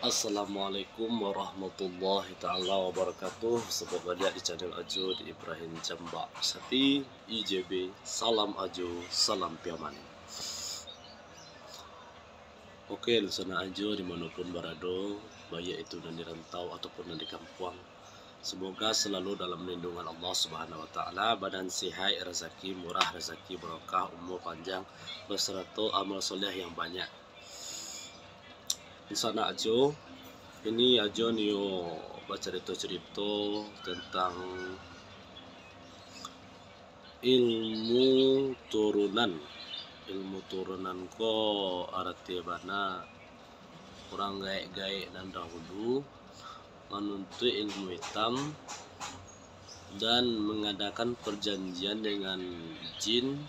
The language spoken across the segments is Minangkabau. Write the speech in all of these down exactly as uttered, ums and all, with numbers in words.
Assalamualaikum warahmatullahi taala wabarakatuh. Selamat baliak di channel Ajo di Ibrahim Jambak Sati, I J B. Salam Ajo, salam piaman. Oke, dunsanak Ajo dimanapun barado, baiak itu nan di rantau ataupun nan di kampuang. Semoga selalu dalam lindungan Allah Subhanahu wa Taala, badan sehat, rezeki murah, rezeki barokah, umur panjang, beserta amal soleh yang banyak. Di sanak Ajo, ini Ajo nio bacarito-carito tentang ilmu turunan. Ilmu turunan ko arati bana urang gaek-gaek nan dahulu manuntuik ilmu itam dan mangadakan parjanjian dengan jin,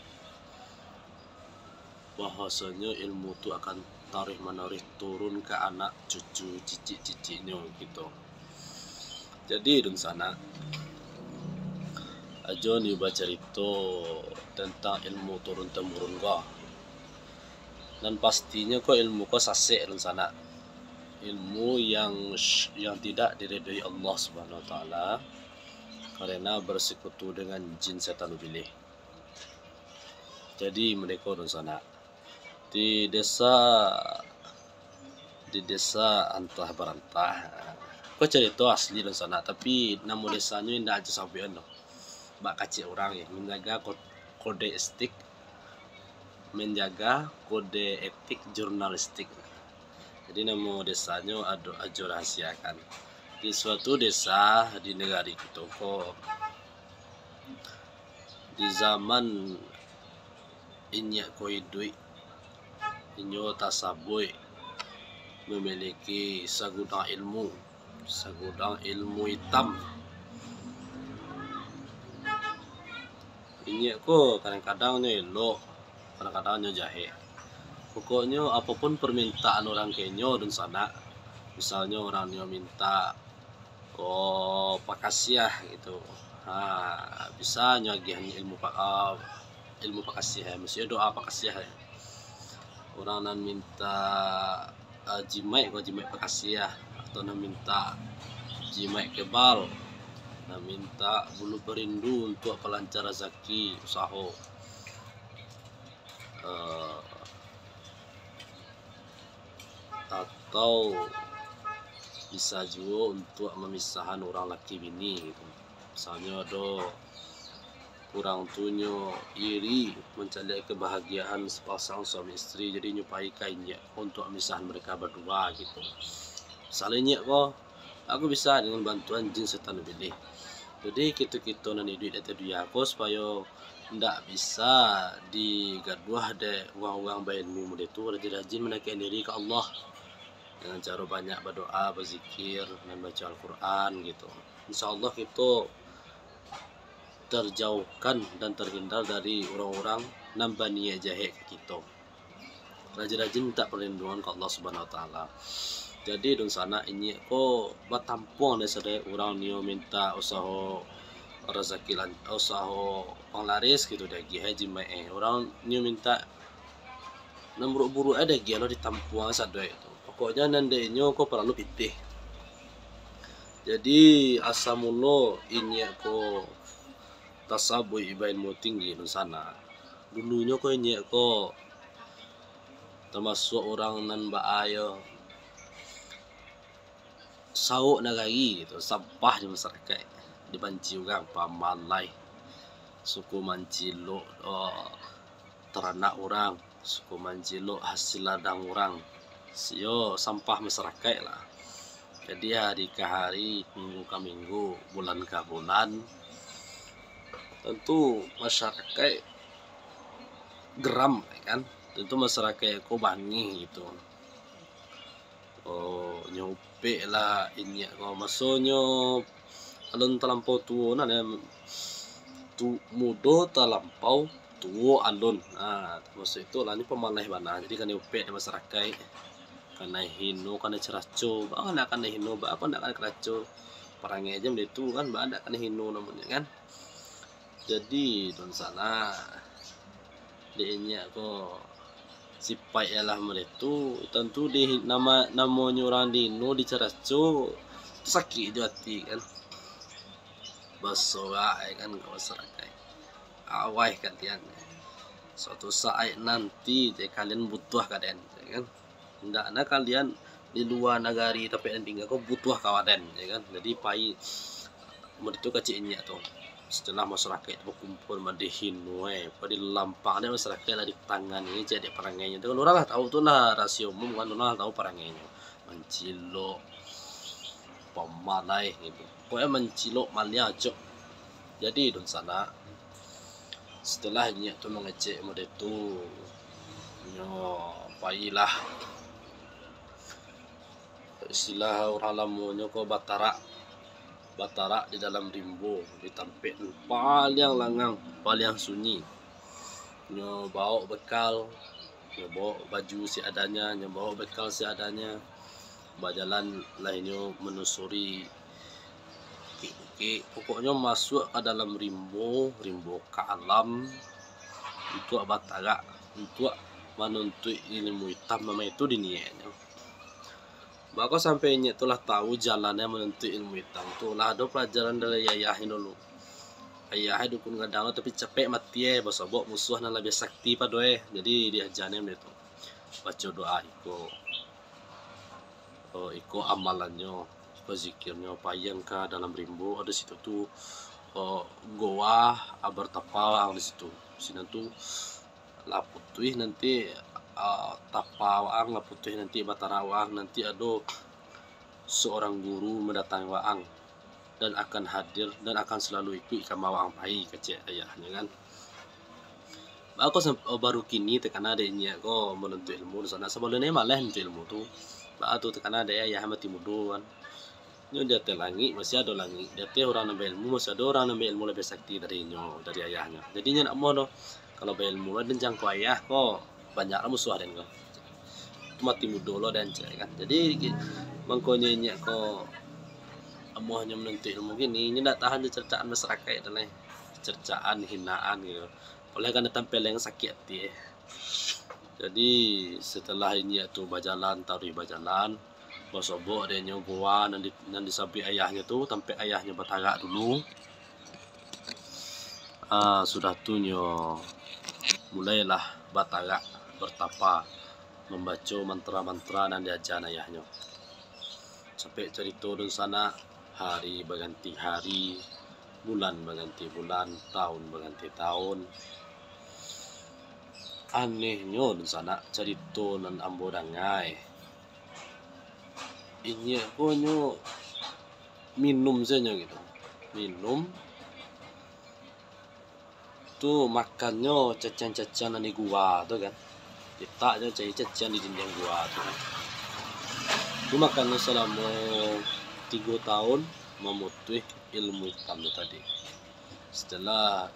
bahwasonyo ilmu tu akan taruih-manuruih turun ka anak cucu cicik-ciciknyo gitu. Jadi, dunsanak, Ajo ni bacarito tantang ilmu turun-tamurun ko. Nan pastinyo ko ilmu ko sasek, dunsanak. Ilmu yang, yang tidak diridai Allah Subhanahu wa Taala, karena bersekutu dengan jin setan ubilih. Jadi, mereka, dunsanak, di desa, di desa Antah Barantah. Ko carito asli, dunsanak, tapi namo desanyo indak Ajo sabuikan doh. Bak kecek urang, yo, manjaga ko-, kode etik, manjaga kode etik jurnalistik. Jadi, namo desanyo Ajo, Ajo rahasiakan. Di suatu desa di nagari kito ko, di zaman inyiak ko iduik, inyo tasabuik mamiliki sagudang ilmu, sagudang ilmu itam. Inyiak ko kadang-kadang nyo elok, kadang-kadang nyo jahek. Pokoknyo, apopun parmintaan urang ka inyo, dunsanak, misalnyo urang nyo minta, oh, pakasiah gitu, ha, bisa nyo agiahan ilmu pa-, ah, ilmu pakasiah, maksudnyo doa pakasiah. Urang nan minta, ah, jimaik ko jimaik pakasiah, atau nan minta jimaik kebal, nan minta bulu perindu untuak palancar razaki usaho, eh, atau bisa juo untuak mamisahan urang laki bini gitu. Misalnyo ado urang tu nyo iri mancaliak kebahagiaan sepasang suami isteri, jadi nyo pai ka inyiak ko untuak mamisahan mereka badua gitu. Misalnyo inyiak ko, aku bisa dengan bantuan jin setan ubilih. Jadi, kito-kito nan iduik di ateh dunia ko, supayo ndak bisa digaduah dek urang-urang bailmu model tu, rajin-rajin mandakekkan diri ka Allah dengan caro banyak badoa, bazikir, dan baca Al-Quran gitu. Insya Allah, kito terjauhkan dan terhindar dari urang-urang nan baniaik jahek ka kito. Rajin-rajin minta parlindungan ka Allah Subhanahu wa Taala. Jadi, dunsanak, inyiak ko batampuang dek sadonyo, urang nio minta usaho razaki lan-, usaho panglaris gitu, diagiah jimaik, eh. Urang nio minta nan buruak-buruak, eh, diagiah lo, ditampuang sadonyo tu. Pokoknyo, nan dek inyo ko paralu pitih. Jadi, asa mulo inyiak ko tasabuik bailmu tinggi, dunsanak. Dulunyo ko inyiak ko tamasuak urang nan baa yo, sauak nagari gitu, sampah di masarakaik, dibanci urang, pamalai, suko mancilok, oh, taranak urang, suko mancilok hasil ladang urang. Iyo sampah masarakaik lah. Jadi, hari ka hari, minggu ka minggu, bulan ka bulan, tantu masarakaik geram, kan? Tantu masarakaik ko bangih gitu. Oh, nyo upek lah inyiak ko. Masonyo alun talampau tuo, nah, tu, mudo talampau tuo alun. Nah, mukasuik tu lah, ni pamalai bana. Jadi, kanai upek dek masarakaik, kanai hino, kanai caraco. Baa ndak kanai hino, baa ndak kanai caraco. Parangai se model tu kan, baa ndak kanai hino namonyo kan. Jadi, dunsanak, dek inyiak ko sipaik ialah model tu, tantu di nama, namonyo urang dihino, dicaraco, sakik jo ati kan. Basorak kan ka masarakaik. Awai kalian. Suatu saat nanti je kalian butuah ka den, kan. Ndak na kalian di lua nagari tampek nan tingga ko butuah ka waden, ya kan. Jadi pai model tu kecek inyiak tu. Setelah masarakaik tu bakumpul madihin, weh, padi lampang dek masarakaik lah di tangan ni, cek dek parangainyo tu. Urang lah tahu tu lah, rasio umum kan, urang lah tahu parangainyo. Mancilok, pamalai gitu. Pokoknya mancilok maliang acok. Jadi dunsanak, setelah inyiak tu mangecek model tu, nyo pailah, istilah urang lamonyo ko batarak, batarak di dalam rimbo, di tampek paliang langang, paliang sunyi. Nyo baok bekal, nyo baok baju seadanya, nyo baok bekal seadanya. Bajalan lah inyo manusuri bukik-bukik. Pokoknyo masuak ka dalam rimbo, rimbo ka alam, untuak batarak, untuak manuntuik ilmu itam, memang itu diniatnyo. Mako sampai inyiak tu lah tahu jalan yang manuntuik ilmu itam tu, lah ado pelajaran dari ayahnyo dulu. Ayahnyo dukun gadang tu, tapi capek mati eh, basobok musuah nan labiah sakti pado eh. Jadi diaja nian baitu. Baco doa iko, oh, iko amalannyo, iko zikirnyo, paiang ka dalam rimbo, ado situ tu, oh, goa, ah, bertapa waang di situ. Sinan tu lah putuih nanti, ah, tapa waang, lah putuih nanti batarak waang, nanti ado seorang guru mandatangi waang, dan akan hadir, dan akan selalu ikuik kama waang pai, kecek ayahnyo kan. Mako sam-, oh, baru kini takana dek inyiak ko manuntuik ilmu dunsanak, sabalun e malas nuntuik ilmu tu. Baa tu takana dek ayah mati mudo kan. Nyo di ateh langik masih ado langik, di ateh urang nan bailmu masih ado urang nan bailmu labiah sakti dari inyo, dari ayahnyo. Jadi inyo ndak amuah doh, kalau bailmu lah den jangko ayah ko, banyak lah musuah den ko. Tu mati mudo lo den, cek kan. Jadi, mangkonyo inyiak ko amuahnyo manuntuik ilmu kini, inyo ndak tahan jo cercaan masarakaik tu lai. Cercaan, hinaan gitu. Oleh karano tampek leng sakik ati. Jadi, setelah inyiak tu bajalan, taruih bajalan, basobok dek inyo goa nan di, nan disabuik ayahnyo tu, tampek ayahnyo batarak dulu. Ah, sudah tu nyo mulailah batarak, bertapa, mambaco mantra-mantra nan diaja ayahnyo. Sampai carito dunsanak, hari baganti hari, bulan baganti bulan, taun baganti taun. Anehnyo dunsanak, carito nan ambo danga, inyiak ko nyo minum sajo gitu. Minum, tu makannyo cacian-cacian nan di gua tu kan. Letaknyo cari cacian di dindiang gua tu kan. Tu makannyo salamo tigo taun, mamutuih ilmu itam tu tadi. Setelah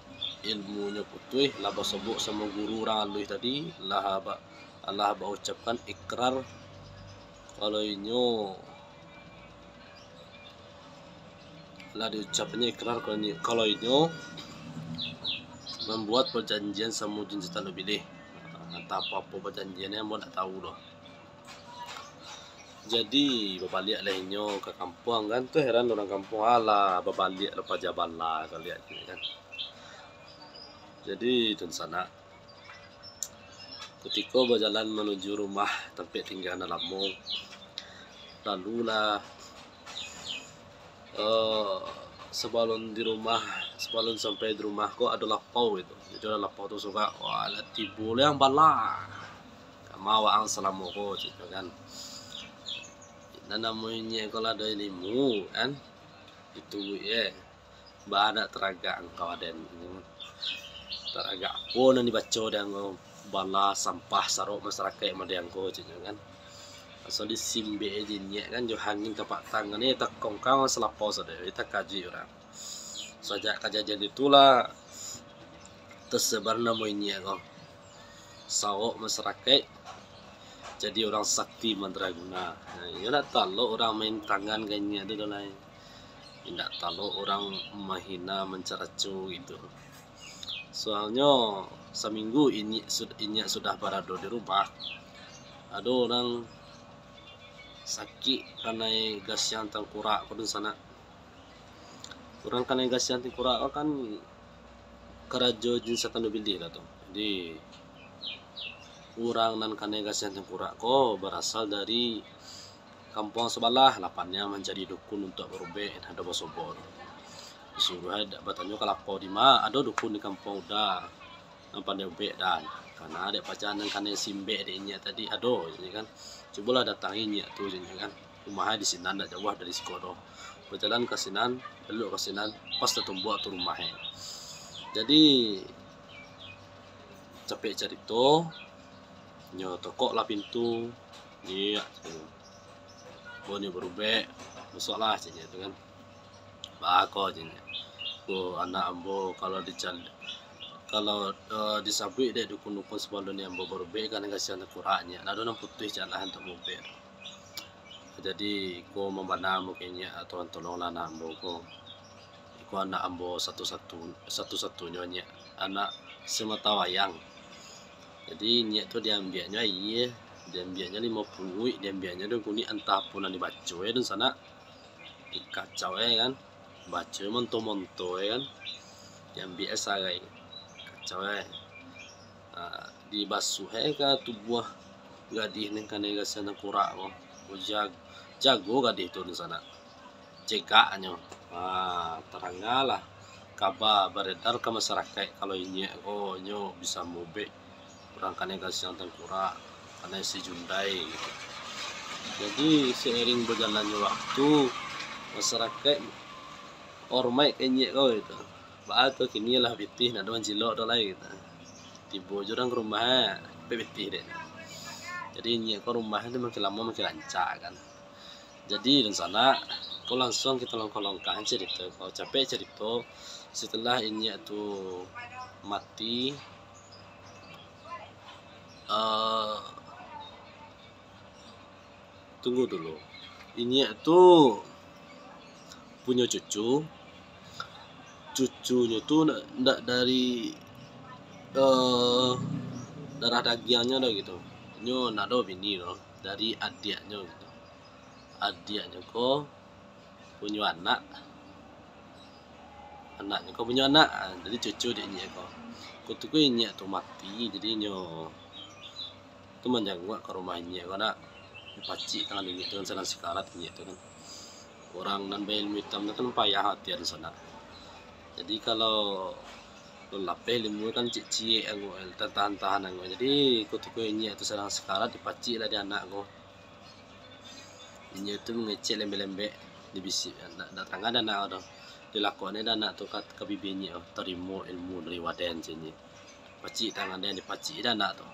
ilmunyo putuih, lah basobok samo guru urang aluih tadi, lah ba-, lah baucapkan ikrar, kalau inyo lah diucapannyo ikrar, kalau inyo, kalau inyo mambuek pajanjian samo jin setan Ubilih. Antah apo-apo pajanjiannyo, ambo ndak tahu doh. Jadi, babaliaklah inyo ka kampuang kan, tu heran urang kampuang, "Alah, babaliak lo paja bala," kalian kan. Jadi, dunsanak, kutiko bajalan manuju rumah tampek tingga nan lamo, lalu lah, eh, sabalun di rumah, sabalun sampai di rumah ko ado lapau gitu. Jadi, ado lapau tu suka, "Wah, lah tibo lo yang bala. Kama waang salamo ko," caknyo kan. Nan namonyo inyiak ko lah ado ilmu kan. Itu ye. Baa ndak taragak angkau aden. Taragak apo nan dibaco dek angkau, bala sampah sarok masarakaik model angkau, caknyo kan. Asal disimbek je inyiak kan, jo angin kapak tangan ni takongkang salapau sadonyo, takajuik urang. Sajak kajadian itulah tasebar namo inyiak ko. Sarok masarakaik jadi urang sakti mandraguna. Nah, iyo ndak talok urang main tangan ka inyiak tu doh lai. Indak talok urang mahina, mancaraco gitu. Soalnyo saminggu inyiak sud-, inyiak sudah barado di rumah, ado urang sakik kanai gasiang tangkurak ko dunsanak. Urang kanai gasiang tangkurak ko kan karajo jin satando bilih lah tu. Jadi, urang nan kanai gasiang tangkurak ko barasal dari kampuang sabalah, lah paniang mancari dukun untuak barubek, nah, ado basobor. Disuruah batanyo ka lapau, "Di ma ado dukun di kampuang Uda nan pandai ubek, Da?" Karano dek paja nan kanai simbek dek inyiak tadi, "Ado," jan nyo kan. "Cubolah datangi inyiak tu," jan nyo kan. "Rumahnyo di sinan, dak jauah dari siko doh. Bajalan ka sinan, balok ka sinan, pas tatumbuak tu rumahnyo." Jadi, capek carito, nyo tokoklah pintu, "Inyiak," caknyo. "Ambo ni barubek, masuaklah," caknyo tu kan. "Baa ko?" caknyo. "Ko anak ambo, kalau dical-, kalau, eh, disabuik dek dukun-dukun sabalun ni ambo barubek kanai gasiang tangkurak, Nyiak, ndak ado nan putuih jalan untuak maubek. Jadi, ko mambana ambo ka Inyiak, tolong-tolonglah anak ambo ko. Iko anak ambo satu-satu, satu-satunyo, Nyiak, anak simata wayang." Jadi, inyiak tu diambiaknyo aia, diambiaknyo limo puruik, diambiaknyo daun kunik, antah apo nan dibaco e dunsanak. Dikacau e kan, baco e monto-monto e kan, diambiak e sarai, kacau e. Ah, dibasuah e ka tubuah gadih nan kanai gasiang tangkurak ko. Ujar, jago gadih tu dunsanak. Cegaknyo. Ah, tarangalah kaba baredar ka masarakaik, kalau inyiak ko nyo bisa maubek urang kanai gasiang tangkurak, kanai si Jundai gitu. Jadi, seiring bajalannyo waktu, masarakaik orumaik ka inyiak ko gitu. Baa tu kini lah pitih, ndak ado mancilok tu lai gitu. Tibo jo urang ka rumah, capek pitih dek. Jadi, inyiak ko rumah tu makin lamo makin rancak kan. Jadi, dunsanak, ko langsuang kito longkok-longkokkan carito ko. Capek carito, setelah inyiak tu mati, eh, tunggu dulu. Inyiak tu punyo cucu, cucunyo tu ndak, ndak dari, eh, darah dagiangnyo doh gitu. Nyo ndak ado bini doh, dari adiaknyo gitu. Adiaknyo ko punyo anak, anaknyo ko punyo anak, ah, jadi cucu dek inyiak ko. Kutiko inyiak tu mati, jadi nyo tu manjanguak ka rumah inyiak ko nak, dipacik tangan inyiak tu kan, sadang sakarat inyiak tu kan. Urang nan bailmu itam tu kan payah ati dunsanak. Jadi kalau lapeh ilmu kan ciek-ciek angok, tahan-tahan angok. Jadi kutiko inyiak tu sadang sakarat, dipacik lah di anak ko. Inyo tu mangecek lembek-lembek, dibisiak, ndak, ndak tarang dek anak tu. Dilakoknyo dek anak tu ka, ka bibia inyiak tu, "Tarimo ilmu dari waden," caknyo. Pacik tangan den, dipacik dek anak tu.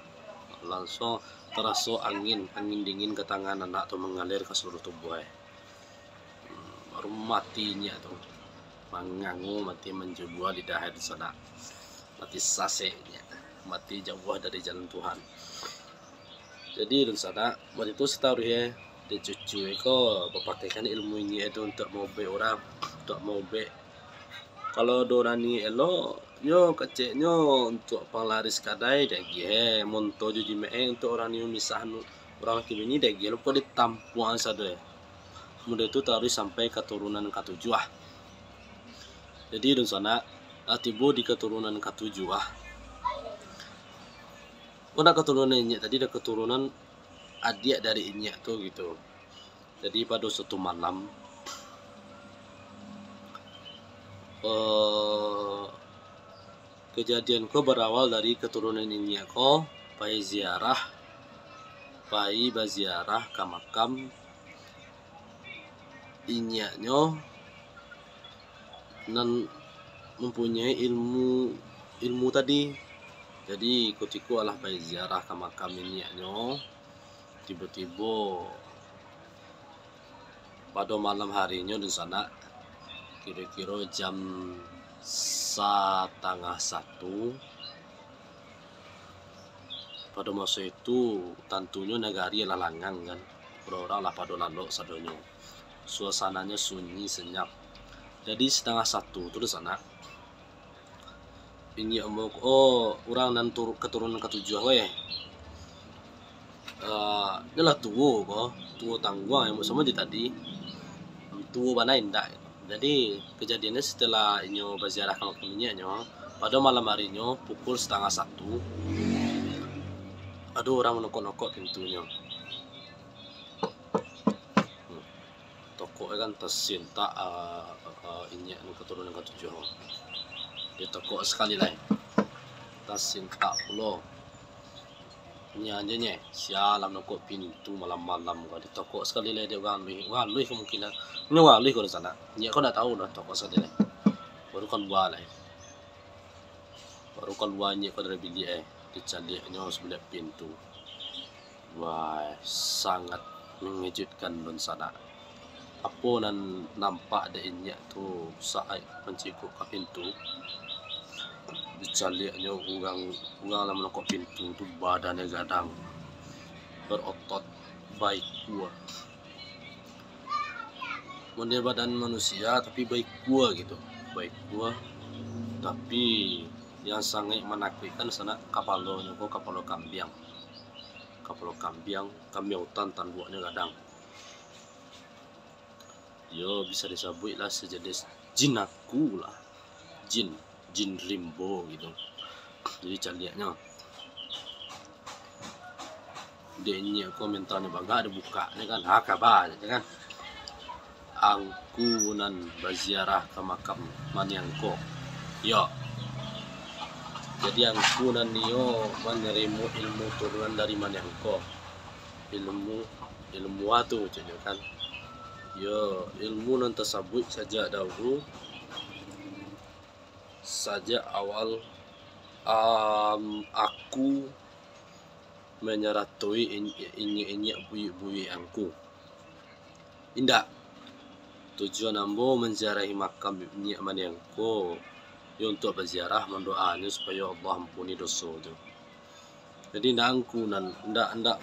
Langsuang taraso angin, angin dingin ka tangan anak tu mangalir ka saluruah tubuah e. Hmm, baru mati inyiak tu. Mangangu mati, manjulua lidah e dunsanak. Mati sasek inyiak. Mati jauah dari jalan Tuhan. Jadi, dunsanak, wakatu tu sataruih e, dek cucu e ko bapakaikan ilmu inyiak tu untuak maubek urang, untuak maubek. Kalau ado urang ni elok, yo keceknyo untuak panglaris kadai, diagiah e, monto jo jimek e untuak urang ni mamisah anu, urang laki bini, diagiah lo, pokok ditampuang sado e. Kamudian tu taruih sampai katurunan katujuah. Jadi, dunsanak, lah tibo di katurunan katujuah. Ko ndak katurunan inyiak tadi, dah katurunan adiak dari inyiak tu gitu. Jadi, pado suatu malam, eh, kajadian ko barawal dari katurunan inyiak ko pai ziarah, pai baziarah ka makam inyiaknyo nan mampunyai ilmu, ilmu tadi. Jadi, kutiko alah pai ziarah ka makam inyiaknyo, tibo-tibo pado malam harinyo dunsanak, kiro-kiro jam satangah satu, pado maso itu tantunyo nagari alah langang kan, urang-urang lah pado lalok sadonyo. Suasananyo sunyi, senyap. Jadi, satangah satu tu dunsanak, Inyiak ambo ko, oh, urang nan turu-, katurunan katujuah weh. Ah, nyo lah tuo ko, tuo tangguang, samo jo tadi. Tuo bana indak. Jadi, kajadiannyo setelah inyo baziarah ka makam inyiaknyo, pado malam arinyo pukul satangah satu, ado urang manokok-nokok pintunyo. Hmm. Tokok kan tasintak, ah, ah, inyiak nan katurunan katujuah. Ditokok sakali lai. Tasintak pulo. Nyo je nye, sia lah manokok pintu malam-malam ko. Ditokok sakali lai dek urang aluih. Urang aluih kemungkinan. Nyo urang aluih ko di sana. Inyiak ko ndak tahu doh, tokok sakali lai. Baru kalua lai. Baru kalua inyiak ko dari biliak, eh. Dicaliaknyo sabaliak pintu. Wah, sangat mangejutkan dunsanak. Apo nan nampak dek inyiak tu saat mancikuk ka pintu, dicaliaknyo urang, urang nan manokok pintu tu badannyo gadang, barotot, baikua. Model badan manusia, tapi baikua gitu. Baikua, tapi yang sangaik manakuikkan sanak, kapalonyo ko kapalo kambiang. Kapalo kambiang, kambiang utan tanduaknyo gadang. Iyo, bisa disabuik lah sajenis jin aku lah. Jin, jin rimbo gitu. Jadi caliaknyo. Dek inyiak ko mentalnyo bagak, dibukaknyo kan. Ha, kaba je kan. Angku nan baziarah ka makam maniang ko. Yo. Jadi angku nan nio manarimo ilmu turunan dari maniang ko. Ilmu, ilmu atu caknyo kan. Yo, ilmu nan tasabuik sajak dahulu, sajak awal, am, aku manyaratoi in-, inyiak-inyiak buyuak-buyuak angku. Indak. Tujuan ambo manziarahi makam inyiak maniang ko, yo untuak baziarah, mandoanyo supayo Allah ampuni doso tu. Jadi, indak angku nan, indak, indak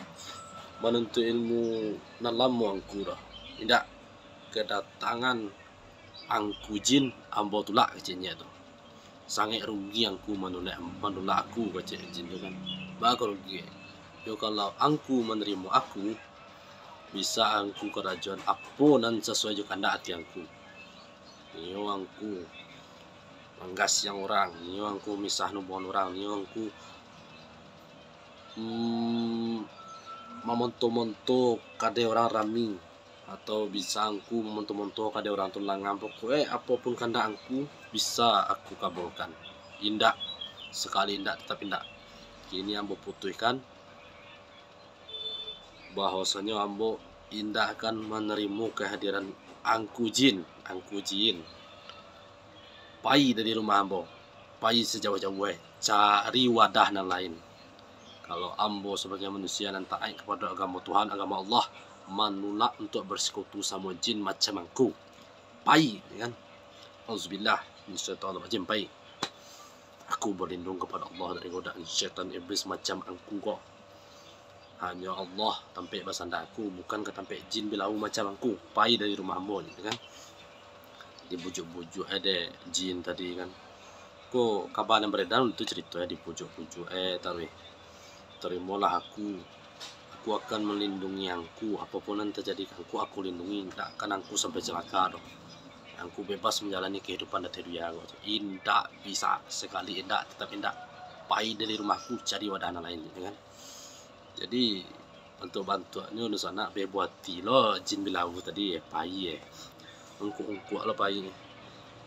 manuntuik ilmu nan lamo angku doh. Indak. Kedatangan angku jin, ambo tulak, keceknyo tu. Sangaik rugi angku manulak, manulak aku, kecek jin tu kan. Baa kok rugi? Yo, kalau angku manarimo aku, bisa angku karajoan apo nan sasuai jo kandak ati angku. Nio angku manggasiang urang, nio angku misah hubungan urang, nio angku, mm, mamonto-monto kadai urang rami, atau bisa angku mamonto-monto kadai urang tu langang. Pokok e, apo pun kandak angku, bisa aku kabulkan. Indak, sakali indak, tatap indak. Kini ambo putuihkan, bahwasanyo ambo indak akan manarimo kehadiran angku jin, angku jin. Pai dari rumah ambo, pai sajauah-jauah, cari wadah nan lain. Kalau ambo sabagai manusia nan taat kapado agamo Tuhan, agamo Allah, manulak untuak basikutu samo jin macam angku. Pai, kan? Auzubillah minasyaitonirrajim, pai. Aku balindung kapado Allah dari godaan syaitan iblis macam angku ko. Hanyo Allah tampek basanda aku, bukan ka tampek jin bilau macam angku. Pai dari rumah ambo, gitu kan. Dibujuk-bujuk e dek jin tadi kan. Ko kaba nan baredar tu carito e dibujuk-bujuk e taruih. Tarimolah aku. Aku akan malindungi angku. Apo pun nan tajadi ka angku, aku lindungi. Indak akan angku sampai calaka doh. Angku bebas manjalani kahidupan di ateh dunia ko. Indak bisa, sakali indak, tatap indak. Pai dari rumahku, cari wadah nan lain, gitu kan. Jadi, bantuak-bantuaknyo dunsanak beh buati lo jin bilau tadi, eh, pai, eh. Ungkuak-ungkuak lo pai.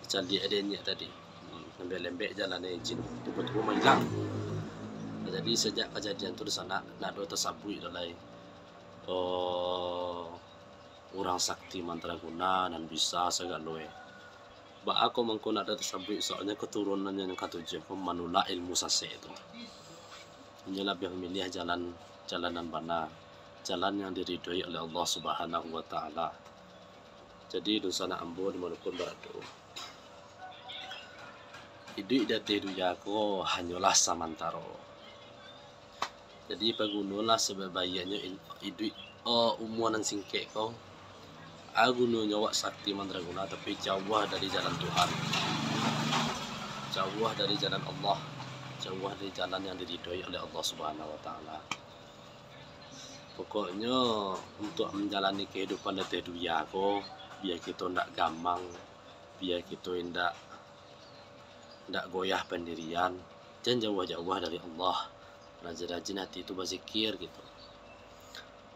Caliak e dek inyiak tadi. Hmm, lembek-lembek jalan e jin. Tibo-tibo mailang. Nah, jadi, sajak kajadian tu dunsanak, ndak ado tasabuik doh lai. Oh, urang sakti mandraguna nan bisa sagalo e. Baa ko mangko ndak ado tasabuik, soalnyo katurunannyo nan katujuah ko manulak ilmu sasek tu. Inyo labiah mamiliah jalan, jalan nan bana, jalan yang diridoi oleh Allah Subhanahu wa Ta'ala. Jadi, dunsanak ambo dimanapun barado, iduik di ateh dunia ko hanyolah samantaro. Jadi, pagunolah sabaiak-baiaknyo in-, iduik, eh, umua nan singkek ko. A gunonyo awak sakti mandraguna, tapi jauah dari jalan Tuhan. Jauah dari jalan Allah, jauah dari jalan yang diridhoi oleh Allah Subhanahu wa Ta'ala. Pokoknyo, untuak manjalani kahidupan di ateh dunia ko, bia kito ndak gamang, bia kito indak, ndak goyah pandirian, jan jauah-jauah dari Allah. Rajin-rajin hati tu bazikir gitu.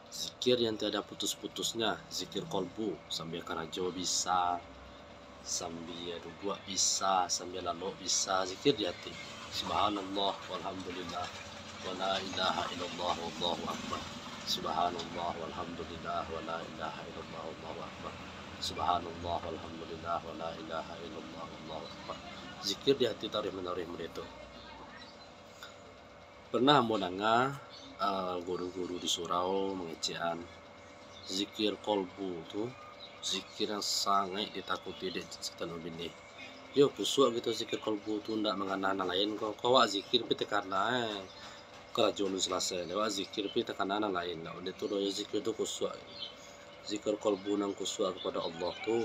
Zikir yang tiada putus-putusnya, zikir kolbu, sambia karajo bisa, sambia duduak bisa, sambia lalok bisa, zikir di hati. Subhanallah, walhamdulillah, wala ilaha illallah, wallahu akbar. Subhanallah, walhamdulillah, wala ilaha illallah, wallahu akbar. Subhanallah, walhamdulillah, wala ilaha illallah, wallahu akbar. Zikir di hati taruih-manuih model tu. Pernah ambo danga, ah, guru-guru di surau mangecekan, zikir kolbu tu zikir yang sangaik ditakuti dek setan ubilih. Yo, kusuak gitu zikir kolbu tu ndak mangana nan lain ko. Ko awak zikir pi takana, eh, karajo nu salasai, awak zikir pi takana nan lain. Ndak, udah tu doh zikir tu kusuak. Zikir kolbu nan kusuak kepada Allah tu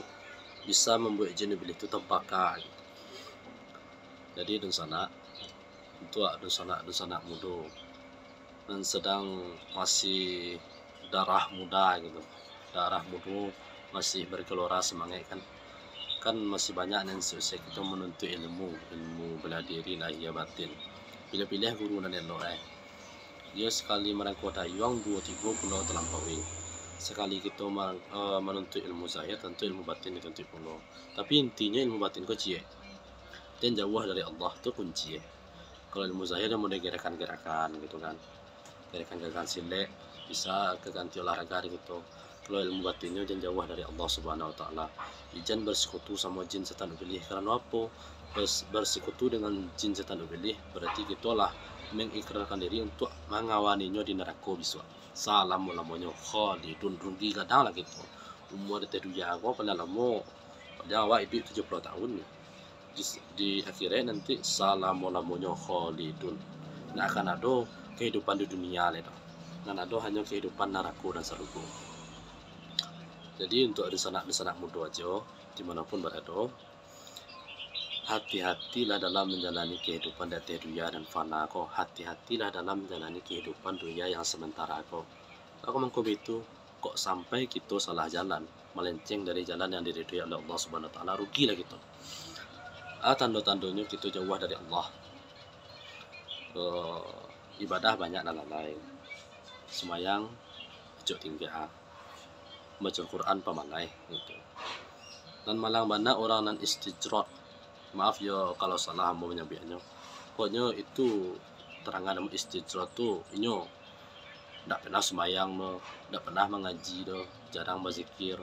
bisa mambuek jin ubilih tu tabaka gitu. Jadi, dunsanak, untuak dunsanak-dunsanak mudo nan sadang masih darah muda gitu, darah mudo masih bergelora semangat kan, kan masih banyak nan seusia kito manuntuik ilmu, ilmu bela diri lahia batin. Pilih-pilih guru nan elok, eh. Iyo sakali marangkuah dayuang, duo tigo pulau talampaui. Sakali kito marang-, eh, manuntuik ilmu zahir, tantu ilmu batin dituntuik pulo. Tapi intinyo ilmu batin ko ciek. Jan jauah dari Allah tu kunci, eh. Kalau ilmu zahir kan model gerakan-gerakan gitu kan. Gerakan-gerakan silek, bisa ka ganti olahraga gitu. Kalau ilmu batinnyo jan jauah dari Allah Subhanahu wa Ta'ala. Ijan bersekutu samo jin setan ubilih. Karano apo? Bers-, bersekutu dengan jin setan ubilih, berarti kito lah mengikrarkan diri untuk mangawaninyo di narako bisuak. Salamo-lamonyo khalidun, rugi gadang lah kito. Umua di ateh dunia ko paling lamo, paling awak iduik tujuah puluah tahun. Di, di akhirat nanti salamo-lamonyo khalidun. Ndak akan ado kahidupan di dunia lai doh. Nan ado hanyo kahidupan narako dan sarugo. Jadi, untuak dunsanak-dunsanak mudo ajo, di mano pun barado, hati-hatilah dalam manjalani kahidupan di ateh dunia nan fana ko. Hati-hatilah dalam manjalani kahidupan dunia yang sementara ko. Kalau mangko baitu, kok sampai kito salah jalan, malenceng dari jalan yang diridhoi oleh Allah Subhanahu wa Ta'ala, rugilah kito. Ah, tando-tandonyo kito jauah dari Allah. Eh, ibadah banyak nan lalai. Sumayang, acok tingga. Baco Quran pamalai, gitu. Nan malang bana urang nan istijrot. Maaf yo kalau salah ambo manyabuikannyo. Pokoknyo itu tarangan namo istijrot tu, inyo ndak pernah sumbayang doh, ndak pernah mangaji doh, jarang bazikir.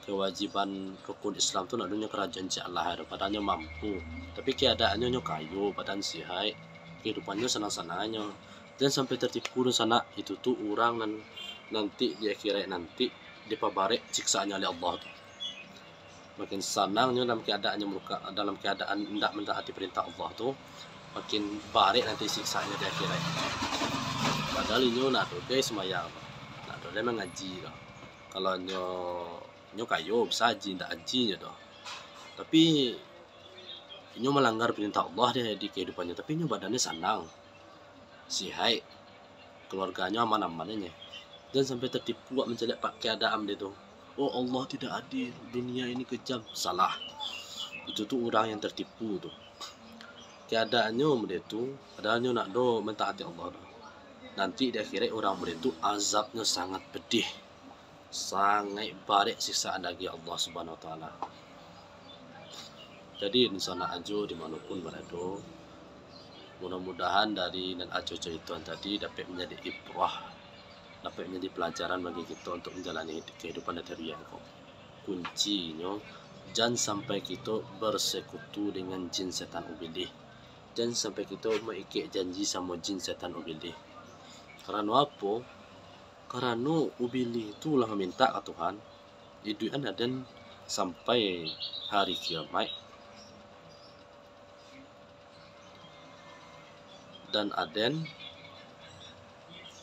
Kawajiban rukun Islam tu ndak ado nyo karajoan cak alah doh, padahal nyo mampu. Tapi keadaannyo nyo kayo, badan sihaik, kahidupannyo sanang-sanangnyo. Jan sampai tertipu dunsanak, itu tu urang nan nanti di akhirat nanti dipabarek siksaannyo oleh Allah tu. Makin sanang nyo dalam keadaan nyo murka, dalam keadaan indak mandaati perintah Allah tu, makin barek nanti siksaannyo di akhirat. Padahal inyo ndak ado doh sumbayang, ndak ado doh mangaji doh. Kalau nyo, nyo kayo, bisa aji, ndak aji nyo doh. Tapi, inyo malanggar perintah Allah di, di kahidupannyo, tapi inyo badannyo sanang, sihaik, keluarganyo aman-aman aja. Jan sampai tertipu awak mancaliak pa-, keadaan dia tu. "Oh, Allah tidak adil, dunia ini kejam." Salah. Itu tu urang yang tertipu tu. Keadaannyo model tu, padahal nyo ndak ado mentaati Allah tu. Nanti di akhirat urang model tu azabnyo sangat pedih. Sangaik barek siksaan dari Allah Subhanahu wa Ta'ala. Jadi, dunsanak ajo di mano pun barado, mudah-mudahan dari nan ajo caritoan tadi dapek manjadi ibrah, dapek manjadi pelajaran bagi kito untuk manjalani hid-, kahidupan di ateh dunia ko. Kuncinyo, jan sampai kito bersekutu dengan jin setan ubilih. Jan sampai kito maikek janji samo jin setan ubilih. Karano apo? Karano ubilih tu lah mamintak ka Tuhan, iduikan aden sampai hari kiamaik. Dan aden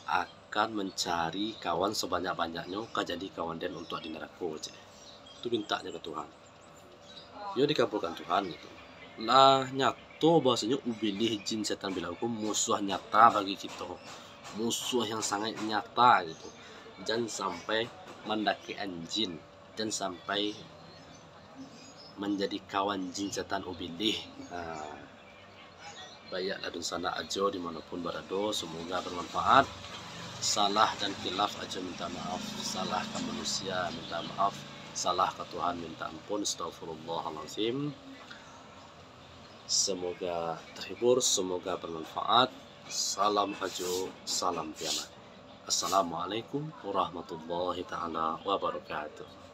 akan mancari kawan sabanyak-banyaknyo ka jadi kawan den untuak di narako, cek. Tu mintaknyo ka Tuhan. Yo dikabulkan Tuhan, gitu. Lah nyato bahwasonyo ubilih, jin, setan, balaku musuah nyata bagi kito. Musuah yang sangat nyata gitu. Jan sampai mandakekan jin. Jan sampai manjadi kawan jin, setan, ubilih. Ha. Baiaklah dunsanak ajo di mano pun barado, semoga bermanfaat. Salah dan khilaf ajo minta maaf, salah ka manusia minta maaf, salah ka Tuhan minta ampun, astagfirullahalazim. Semoga terhibur, semoga bermanfaat. Salam ajo, salam kiamat. Assalamualaikum warahmatullahi taala wabarakatuh.